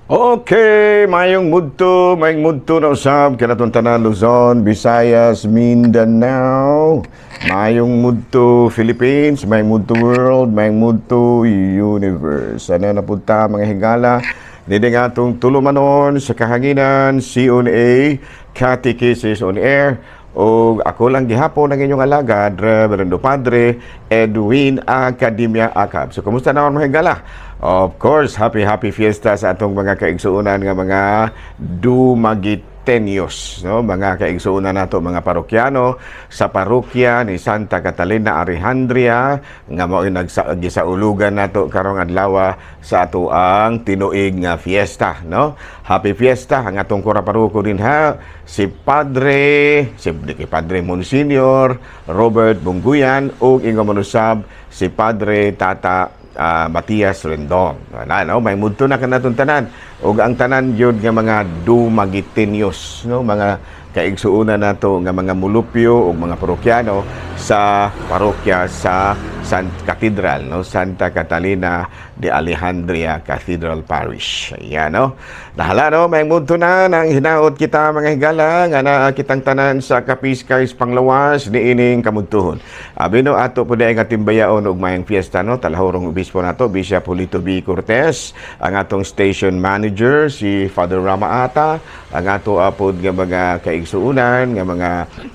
Okay, mayong mudto na usab kanatong tanan, Luzon, Visayas, Mindanao. Mayong mudto, Philippines, mayong mudto, world, mayong mudto, universe. Ano na punta, mga higala? Dili nga atong tulumanon sa kahanginan, CONA, Catechesis on Air. O ako lang gihapon ang inyong alagad, Reverendo Padre Edwin Academia Acab. So, kumusta naman, mga higala? Of course, happy happy fiesta sa atong mga kaigsuonan nga mga Dumagueteños, no? Mga kaigsuonan nato, mga parokyano sa parokya ni Santa Catalina Alejandria nga mao gisaulugan nato karong adlaw sa ato ang tinuig nga fiesta, no? Happy fiesta ang atong kura paroko dinha, si Padre, si di kay Padre Monsignor Robert Bungguyan ug ingon man usab si Padre Tata Matias Rendon. Wala, no? May mudto na kanatong tanan. Ug ang tanan gyud nga mga Dumagueteños, no? Mga kaigsuonan nato nga mga mulupyo ug mga parokyano sa parokya sa San Cathedral, no? Santa Catalina de Alejandria Cathedral Parish. Ayan, no? Nahala, no? May mudto na nang hinaot kita, mga higala, nga naa kitang tanan sa Kapiskay panglawas niining kamudtuhon. Abi no ato po nga timbayaon og mayong fiesta, no, talahurong obispo nato, Bishop Julito B. Cortez, ang atong station manager si Father Rama Ata, ang ato apod nga mga kaigsuonan nga mga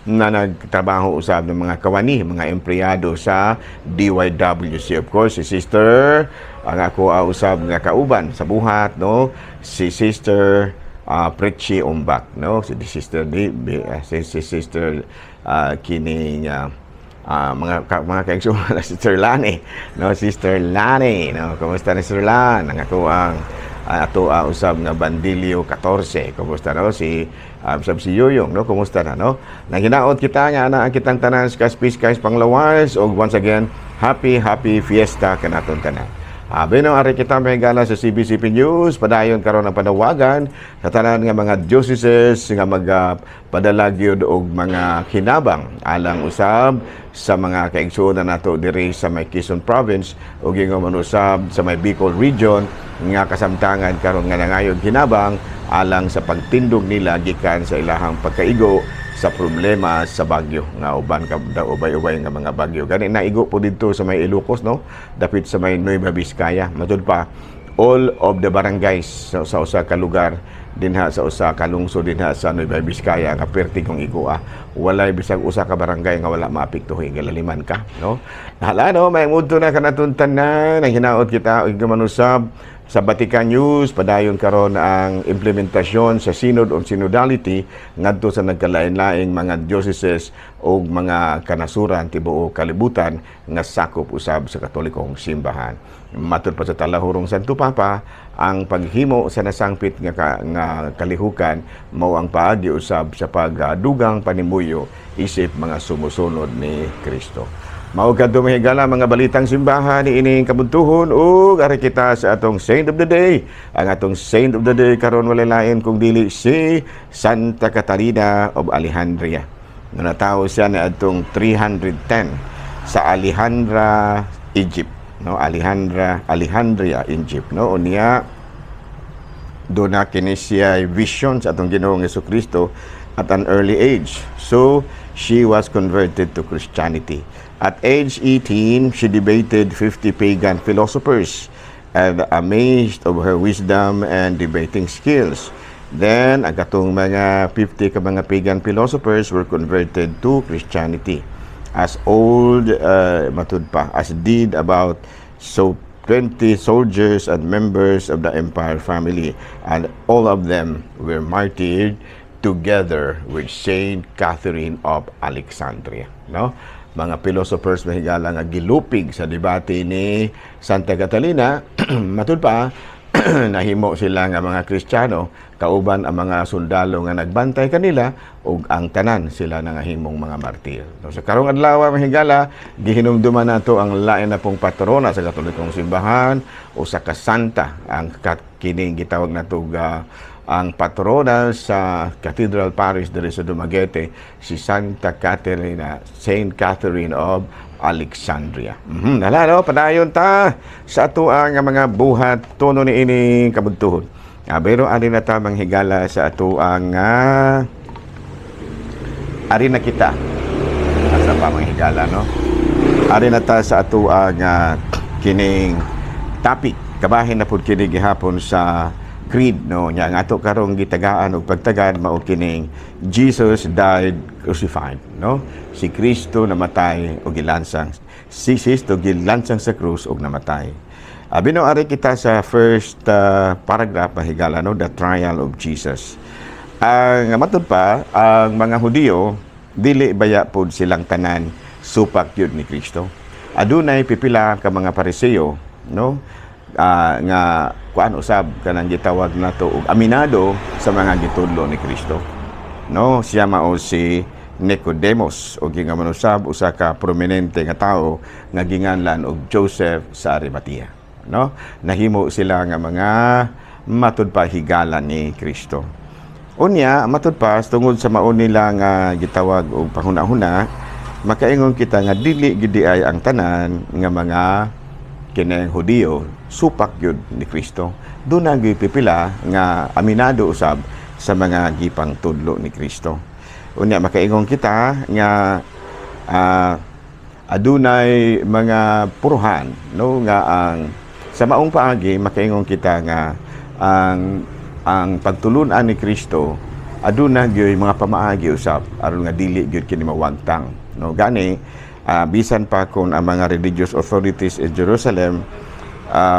na nagtrabaho usab ng mga kawani, mga empleyado sa DYWC. Of course, si Sister, ang ako usab nga kauban sa buhat, no, si Sister Prechi Umbak, no, si Sister di, si Sister kining mga kaigsuonan na Sister Lani, no, Sister Lani, no. Kumusta ni Sister Lan? Ang ako ang ato usab nga Bandilio 14. Kumusta, no, si usab si Yoyong, no? Kumusta na, no? Naginaot kita nga ana kitang tanan sa Kaspiskay panglawas ug once again, happy happy fiesta kanaton tanan. Abi no, ari kita may gala sa CBCP News, padayon karon ang panawagan sa tanan nga mga dioceses nga magpadala gyud og mga kinabang alang usab sa mga kaigsuonan nato diri sa may Quezon Province ug ingon man usab sa may Bicol Region nga kasamtangan karon nga nangayon kinabang alang sa pagtindog nila gikan sa ilahang pagkaigo sa problema sa bagyo nga uban ka ubay-ubay nga mga bagyo. Gani naigo po didto sa may Ilocos, no, dapit sa may Nueva Vizcaya. Matud pa, all of the barangays sa usa ka lugar dinha sa usa ka lungsod dinha sa Nueva Vizcaya nga perti kong igoa, walay bisag usa ka barangay nga wala maapektuhin. Galaliman ka, no? Hala, no, may mudto na kanatong tanan. Ang hinaot kita og manusab sa Vatican News, padayon karon ang implementasyon sa Synod on Synodality ngadto sa nagkalain-laing mga dioceses o mga kanasuran tibuok kalibutan nga sakop usab sa Katolikong simbahan. Matud pa sa talahurong Santo Papa, ang paghimo sa nasangpit nga kalihukan mao ang paagi usab sa pagdugang panimuyo isip mga sumusunod ni Kristo. Mao kadto, mga higala, mga balitang simbahan ni ining kabuntuhon ug ari kita sa atong Saint of the Day. Ang atong Saint of the Day karon walay lain kung dili si Santa Catalina of Alejandria. Nga natawo siya ni adtong 310 sa Alejandra, Egypt. No, Alejandra, Alejandria, Egypt, no? Unya duna kini siya vision sa atong Ginoong Kristo at an early age. So, she was converted to Christianity. At age 18, she debated 50 pagan philosophers and amazed of her wisdom and debating skills. Then, ang katong mga 50 ka mga pagan philosophers were converted to Christianity. As old, matud pa, as did about so 20 soldiers and members of the empire family, and all of them were martyred together with Saint Catherine of Alexandria. No? Mga philosophers, mahigala, nga gilupig sa debate ni Santa Catalina, matud pa, nahimo sila nga mga Kristiyano kauban ang mga sundalo nga nagbantay kanila ug ang tanan sila nangahimong mga martir. So, sa karong adlaw, mga higala, gihinumduman nato ang lain na pong patrona sa Katolikong simbahan, usa ka santa, ang kining gitawag nato ang patrona sa Cathedral Parish diri sa Dumaguete, si Santa Caterina, Saint Catherine of Alexandria. Hala, no, padayon ta sa ato ang mga buhat tono ni ining kabuntuhon. Pero ari na ta, mga higala, sa atoang ari na kita. Asa pa, mga higala, no? Ari na ta sa atoang kining topic. Kabahin na pud kini gihapon sa creed, no? Nya ang ato karong gitagaan og pagtagad mao kining Jesus died crucified, no? Si Kristo namatay og gilansang. Si Kristo gilansang sa krus og namatay. Abi no, ari kita sa first paragraph, mahigala, no, the trial of Jesus. Ang matud pa, ang mga Hudiyo dili baya pud silang tanan supak yun ni Kristo. Adunay pipila ka mga Pariseo, no? Nga kuan usab, kanang gitawag nato og aminado sa mga gitudlo ni Kristo. No, siya mao si Nicodemus o gingaman usab usa ka prominente nga tawo nga ginganlan og Joseph sa Arimatea. No? Nahimo sila nga mga matud pa higala ni Kristo. Unya, matud pa tungod sa mao nila nga gitawag og panghuna-huna, makaingon kita nga dili gid ay ang tanan nga mga kining Hudiyo supak gyud ni Kristo. Duna gyud pipila nga aminado usab sa mga gipang tudlo ni Kristo. Unya, makaingon kita nga adunay mga puruhan, no, nga ang sa maong paagi makaingon kita nga ang pagtulunan ni Kristo aduna gyud mga pamaagi usab aron nga dili gyud kini mawagtang, no? Gani bisan pa kung ang mga religious authorities in Jerusalem,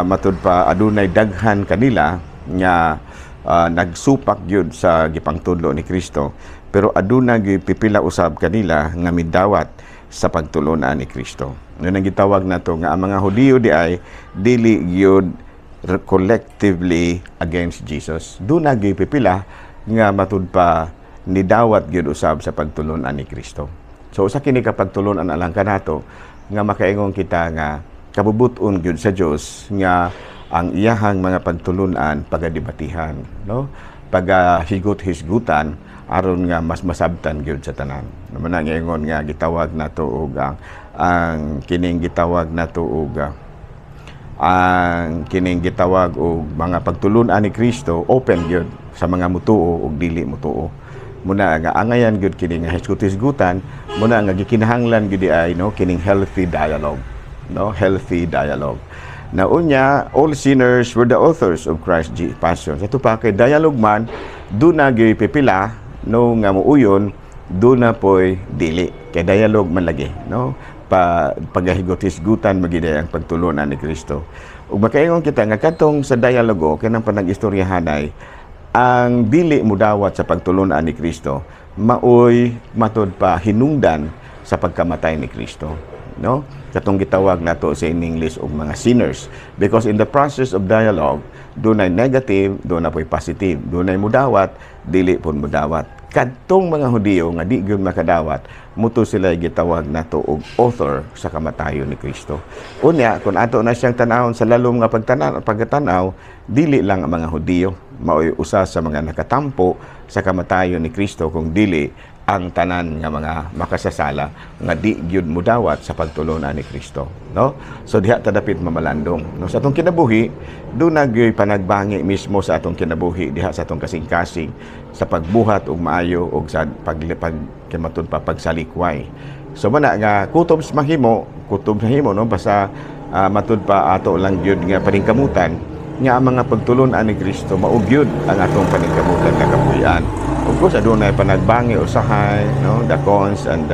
matud pa adunay daghan kanila nga nagsupak gyud sa gipangtudlo ni Kristo, pero aduna gyud pipila usab kanila nga midawat sa pagtulunan ni Kristo. Yun ang gitawag nato nga ang mga Hudiyo di ay dili gyud collectively against Jesus. Duna gyud pipila nga matud pa nidawat gyud usab sa pagtulunan ni Kristo. So usa kini ka pagtulunan alang kanato nga makaingon kita nga kabubuton gyud sa Dios nga ang iyahang mga pagtulunan pagadebatihan, no, pagahigot-hisgutan aron nga mas masabtan gyud sa tanan. Naman ang ingon nga gitawag nato og ang kining gitawag nato og ang kining gitawag og mga pagtulunan ni Kristo open gyud sa mga mutuo ug dili mutuo. Muna nga angayan gyud kini nga hisgut-hisgutan, muna nga gikinahanglan gyud ay, no, kining healthy dialogue, no, healthy dialogue. Na unya, all sinners were the authors of Christ's passion. Sa pa kay dialogue man, duna gyud pipila, no, nga muuyon, duna poy dili. Kay dialogue man lagi, no? Pa pagahigot-hisgutan magyud ang pagtulunan ni Kristo. Ug makaingon kita nga katong sa dialogo kanang panag-istoryahanay, ang dili mudawat sa pagtulunan ni Kristo maoy matud pa hinungdan sa pagkamatay ni Kristo, no? Katong gitawag nato sa in English og mga sinners, because in the process of dialogue dunay negative, dunay poy positive, dunay mudawat, dili pud mudawat. Kadtong mga Hudiyo nga di gyud makadawat, muto sila gitawag nato og author sa kamatayon ni Kristo. Unya, kung ato na siyang tanawon sa lalom nga pagtanaw, pagtanaw, dili lang ang mga Hudiyo maoy usa sa mga nakatampo sa kamatayon ni Kristo, kung dili ang tanan nga mga makasasala nga di gyud mudawat sa pagtulunan ni Kristo, no? So diha ta dapit mamalandong, no? Sa atong kinabuhi, duna gyud panagbangi mismo sa atong kinabuhi diha sa atong kasing-kasing sa pagbuhat og maayo og sa pag kamatud pa pagsalikway. So mana nga kutob sa mahimo, kutob sa mahimo, no, basta matud pa ato lang gyud nga paningkamutan nga ang mga pagtulunan ni Kristo mao gyud ang atong paningkamutan nga kabuhian. Of course, adunay panagbangi usahay, no, the cons and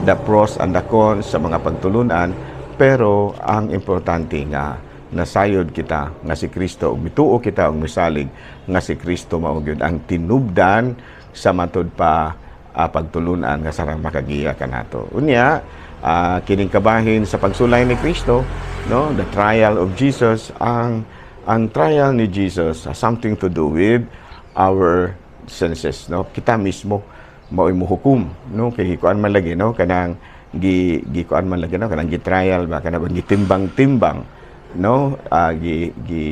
the pros and the cons sa mga pagtulunan, pero ang importante nga nasayod kita nga si Kristo ug mituo kita og misalig nga si Kristo mao gyud ang tinubdan sa matud pa pagtulunan nga sarang makagiya kanato. Unya, kining kabahin sa pagsulay ni Kristo, no, the trial of Jesus, ang trial ni Jesus has something to do with our senses, no? Kita mismo mao'y muhukom, no? Kay gikuan man lagi, no, kanang gi gikuan man lagi, no, kanang gi-trial ba, kanang gitimbang-timbang, no, gi gi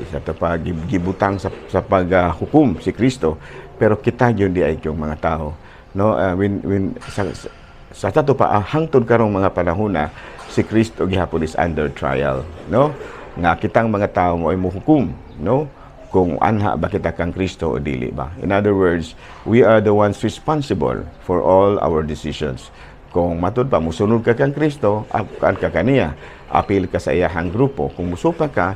sa to pa gibutang sa paghukom si Kristo, pero kita gyud di ay yung mga tao, no, when sa tato pa hangtod karong mga panahona si Kristo gihapon is under trial, no, nga kitang mga tao mo ay muhukom, no, kung Kung anha ba kita kang Kristo o dili ba. In other words, we are the ones responsible for all our decisions. Kung matud pa musunod ka kang Kristo, kan ka kaniya, apil ka sa iyahang grupo. Kung musupak ka,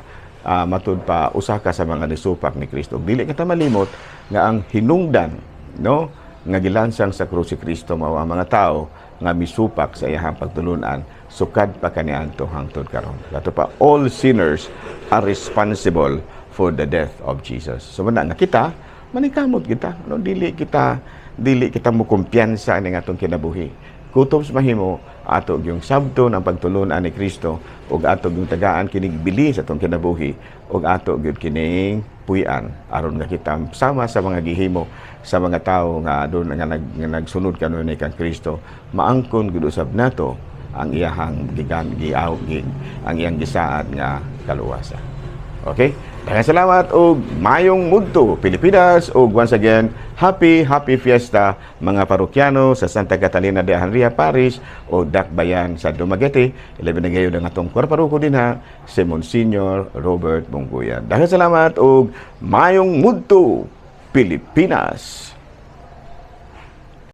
matud pa usa ka sa mga nisupak ni Kristo. Dili ka ta malimot nga ang hinungdan, no, nga gilansang sa krus si Kristo mao ang mga tao nga misupak sa iyahang pagtulunan sukad pa kaniadto hangtod karon. Kato pa, all sinners are responsible for the death of Jesus. So man nga kita maningkamot kita, no, dili kita mo kumpiyansa ning atong kinabuhi. Kutob sa mahimo, ato gyung sabton ang pagtulunan ni Kristo ug ato gyung tagaan kining bili sa atong kinabuhi ug ato gyud kining puy-an aron nga kita sama sa mga gihimo sa mga tawo nga aduna nga nagsunod kanunay kang Kristo, maangkon gyud usab nato ang iyahang gigan giaw gi, ang iyang gisaad nga kaluwasan. Okay? Daghang salamat og mayong mudto, Pilipinas, ug once again, happy happy fiesta, mga parokyano sa Santa Catalina de Alejandria Parish o Dakbayan sa Dumaguete. Ilabi na gayon ang atong paroko dinha, si Monsignor Robert Bunguyan. Daghang salamat og mayong mudto, Pilipinas.